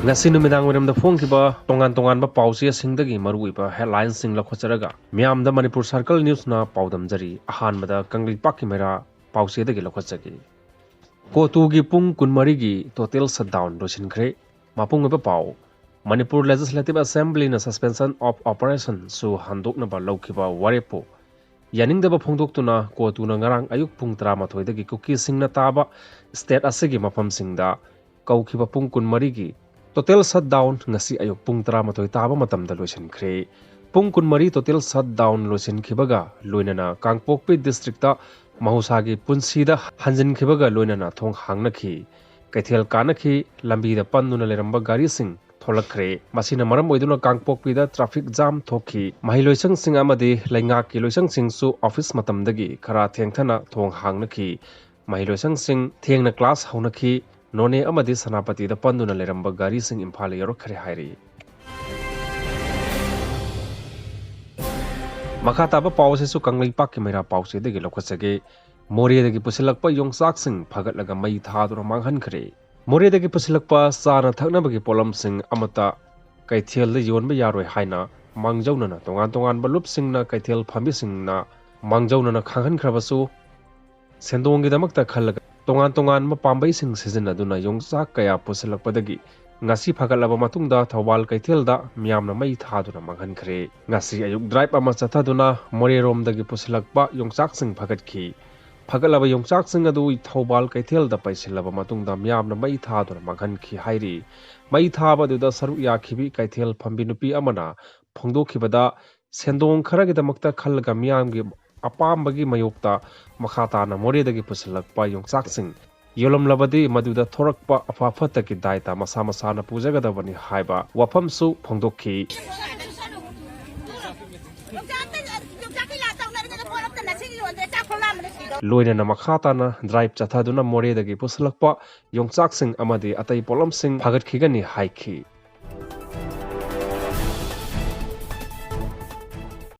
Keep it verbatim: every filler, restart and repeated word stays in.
ꯉꯁꯤ ꯅꯨꯃꯤꯗꯥꯡ ꯋꯥꯏꯔꯝꯗ ꯐꯣꯡꯈꯤꯕ ꯇꯣꯉꯥꯟ ꯇꯣꯉꯥꯟꯕ ꯄꯥꯎꯆꯦꯁꯤꯡꯗꯒꯤ ꯃꯔꯨꯑꯣꯏꯕ headlineꯁꯤꯡ ꯂꯧꯈꯠꯆꯔꯒ ꯃꯤꯌꯥꯝꯗ ꯃꯅꯤꯄꯨꯔ Circle Newsꯅ ꯄꯥꯎꯗꯝꯖꯔꯤ꯫ ꯑꯍꯥꯟꯕꯗ ꯀꯪꯂꯩꯄꯥꯛꯀꯤ ꯃꯩꯔꯥ ꯄꯥꯎꯆꯦꯗꯒꯤ ꯂꯧꯈꯠꯆꯒꯦ꯫ ꯀꯣꯇꯨꯒꯤ ꯄꯨꯡ ꯀꯨꯟꯃꯔꯤꯒꯤ total shutdown ꯂꯣꯏꯁꯤꯟꯈ꯭ꯔꯦ꯫ ꯃꯄꯨꯡ ꯑꯣꯏꯕ ꯄꯥꯎ꯫ ꯃꯅꯤꯄꯨꯔ Legislative Assemblyꯅ suspension of operationꯁꯨ ꯍꯟꯗꯣꯛꯅꯕ ꯂꯧꯈꯤꯕ ꯋꯥꯔꯦꯞꯄꯨ ꯌꯥꯅꯤꯡꯗꯕ ꯐꯣꯡꯗꯣꯛꯇꯨꯅ ꯀꯣꯇꯨꯅ ꯉꯔꯥꯡ ꯑꯌꯨꯛ ꯄꯨꯡ ꯇꯔꯥꯃꯥꯊꯣꯏꯗꯒꯤ ꯀꯨꯀꯤꯁꯤꯡꯅ ꯇꯥꯕ state ꯑꯁꯤꯒꯤ ꯃꯐꯝꯁꯤꯡꯗ ꯀꯧꯈꯤꯕ ꯄꯨꯡ ꯀꯨꯟꯃꯔꯤꯒꯤ total shutdown ꯉꯁꯤ ꯑꯌꯨꯛ ꯄꯨꯡ ꯇꯔꯥꯃꯥꯊꯣꯏ ꯇꯥꯕ ꯃꯇꯝꯗ ꯂꯣꯏꯁꯤꯟꯈ꯭ꯔꯦ꯫ ꯄꯨꯡ ꯀꯨꯟꯃꯔꯤ total shutdown ꯂꯣꯏꯁꯤꯟꯈꯤꯕꯒ ꯂꯣꯏꯅꯅ ꯀꯥꯡꯄꯣꯛꯄꯤ districtꯇ ꯃꯍꯧꯁꯥꯒꯤ ꯄꯨꯟꯁꯤꯗ ꯍꯟꯖꯤꯟꯈꯤꯕꯒ ꯂꯣꯏꯅꯅ ꯊꯣꯡ ꯍꯥꯡꯅꯈꯤ꯫ ꯀꯩꯊꯦꯜ ꯀꯥꯅꯈꯤ꯫ ꯂꯝꯕꯤꯗ ꯄꯟꯗꯨꯅ ꯂꯩꯔꯝꯕ ꯒꯥꯔꯤꯁꯤꯡ ꯊꯣꯛꯂꯛꯈ꯭ꯔꯦ꯫ ꯃꯁꯤꯅ ꯃꯔꯝ ꯑꯣꯏꯗꯨꯅ ꯀꯥꯡꯄꯣꯛꯄꯤꯗ traffic jam ꯊꯣꯛꯈꯤ꯫ ꯃꯍꯩꯂꯣꯏꯁꯪꯁꯤꯡ ꯑꯃꯗꯤ ꯂꯩꯉꯥꯛꯀꯤ ꯂꯣꯏꯁꯪꯁꯤꯡꯁꯨ office ꯃꯇꯝꯗꯒꯤ ꯈꯔ ꯊꯦꯡꯊꯅ ꯊꯣꯡ ꯍꯥꯡꯅꯈꯤ꯫ ꯃꯍꯩꯂꯣꯏꯁꯪꯁꯤꯡ ꯊꯦꯡꯅ class ꯍꯧꯅꯈꯤ꯫ ꯅꯣꯅꯦ ꯑꯃꯗꯤ ꯁꯦꯅꯥꯄꯇꯤꯗ ꯄꯟꯗꯨꯅ ꯂꯩꯔꯝꯕ ꯒꯥꯔꯤꯁꯤꯡ ꯏꯝꯐꯥꯜꯗ ꯌꯧꯔꯛꯈ꯭ꯔꯦ ꯍꯥꯏꯔꯤ꯫ ꯃꯈꯥ ꯇꯥꯕ ꯄꯥꯎ ꯑꯁꯤꯁꯨ ꯀꯪꯂꯩꯄꯥꯛꯀꯤ ꯃꯩꯔꯥ ꯄꯥꯎꯆꯦꯗꯒꯤ ꯂꯧꯈꯠꯆꯒꯦ꯫ ꯃꯣꯔꯦꯗꯒꯤ ꯄꯨꯁꯤꯜꯂꯛꯄ ꯌꯣꯡꯆꯥꯛꯁꯤꯡ ꯐꯒꯠꯂꯒ ꯃꯩ ꯊꯥꯗꯨꯅ ꯃꯥꯡꯍꯟꯈ꯭ꯔꯦ꯫ ꯃꯣꯔꯦꯗꯒꯤ ꯄꯨꯁꯤꯜꯂꯛꯄ ꯆꯥꯅ ꯊꯛꯅꯕꯒꯤ ꯄꯣꯠꯂꯝꯁꯤꯡ ꯑꯃꯠꯇ ꯀꯩꯊꯦꯜꯗ ꯌꯣꯟꯕ ꯌꯥꯔꯣꯏ ꯍꯥꯏꯅ ꯃꯥꯡꯖꯧꯅꯅ ꯇꯣꯉꯥꯟ ꯇꯣꯉꯥꯟꯕ ꯂꯨꯞꯁꯤꯡꯅ ꯀꯩꯊꯦꯜ ꯐꯝꯕꯤꯁꯤꯡꯅ ꯃꯥꯡꯖꯧꯅꯅ ꯈꯪꯍꯟꯈ꯭ꯔꯕꯁꯨ, ꯁꯦꯟꯗꯣꯡꯒꯤꯗꯃꯛꯇ ꯈꯜꯂꯒ ꯇꯣꯉꯥꯟ ꯇꯣꯉꯥꯟꯕ ꯄꯥꯝꯕꯩꯁꯤꯡ ꯁꯤꯖꯤꯟꯅꯗꯨꯅ ꯌꯣꯡꯆꯥꯛ ꯀꯌꯥ ꯄꯨꯁꯤꯜꯂꯛꯄꯗꯒꯤ ꯉꯁꯤ ꯐꯒꯠꯂꯕ ꯃꯇꯨꯡꯗ ꯊꯧꯕꯥꯜ ꯀꯩꯊꯦꯜꯗ ꯃꯤꯌꯥꯝꯅ ꯃꯩ ꯊꯥꯗꯨꯅ ꯃꯥꯡꯍꯟꯈ꯭ꯔꯦ꯫ ꯉꯁꯤ ꯑꯌꯨꯛ drive ꯑꯃ ꯆꯠꯊꯗꯨꯅ ꯃꯣꯔꯦꯔꯣꯝꯗꯒꯤ ꯄꯨꯁꯤꯜꯂꯛꯄ ꯌꯣꯡꯆꯥꯛꯁꯤꯡ ꯐꯒꯠꯈꯤ꯫ ꯐꯒꯠꯂꯕ ꯌꯣꯡꯆꯥꯛꯁꯤꯡ ꯑꯗꯨ ꯊꯧꯕꯥꯜ ꯀꯩꯊꯦꯜꯗ ꯄꯩꯁꯤꯜꯂꯕ ꯃꯇꯨꯡꯗ ꯃꯤꯌꯥꯝꯅ ꯃꯩ ꯊꯥꯗꯨꯅ ꯃꯥꯡꯍꯟꯈꯤ ꯍꯥꯏꯔꯤ꯫ ꯃꯩ ꯊꯥꯕ ꯑꯗꯨꯗ ꯁꯔꯨꯛ ꯌꯥꯈꯤꯕꯤ ꯀꯩꯊꯦꯜ ꯐꯝꯕꯤ ꯅꯨꯄꯤ ꯑꯃꯅ ꯐꯣꯡꯗꯣꯛꯈꯤꯕꯗ, ꯁꯦꯟꯗꯣꯡ ꯈꯔꯒꯤꯗꯃꯛꯇ ꯈꯜꯂꯒ ꯃꯤꯌꯥꯝꯒꯤ ꯑꯄꯥꯝꯕꯒꯤ ꯃꯥꯌꯣꯛꯇ ꯃꯈꯥ ꯇꯥꯅ ꯃꯣꯔꯦꯗꯒꯤ ꯄꯨꯁꯤꯜꯂꯛꯄ ꯌꯣꯡꯆꯥꯛꯁꯤꯡ ꯌꯣꯜꯂꯝꯂꯕꯗꯤ ꯃꯗꯨꯗ ꯊꯣꯔꯛꯄ ꯑꯐ ꯐꯠꯇꯒꯤ ꯗꯥꯏꯇ ꯃꯁꯥ ꯃꯁꯥꯅ ꯄꯨꯖꯒꯗꯕꯅꯤ ꯍꯥꯏꯕ ꯋꯥꯐꯝꯁꯨ ꯐꯣꯡꯗꯣꯛꯈꯤ꯫ ꯂꯣꯏꯅꯅ ꯃꯈꯥ ꯇꯥꯅ drive ꯆꯠꯊꯗꯨꯅ ꯃꯣꯔꯦꯗꯒꯤ ꯄꯨꯁꯤꯜꯂꯛꯄ ꯌꯣꯡꯆꯥꯛꯁꯤꯡ ꯑꯃꯗꯤ ꯑꯇꯩ ꯄꯣꯠꯂꯝꯁꯤꯡ ꯐꯒꯠꯈꯤꯒꯅꯤ ꯍꯥꯏꯈꯤ꯫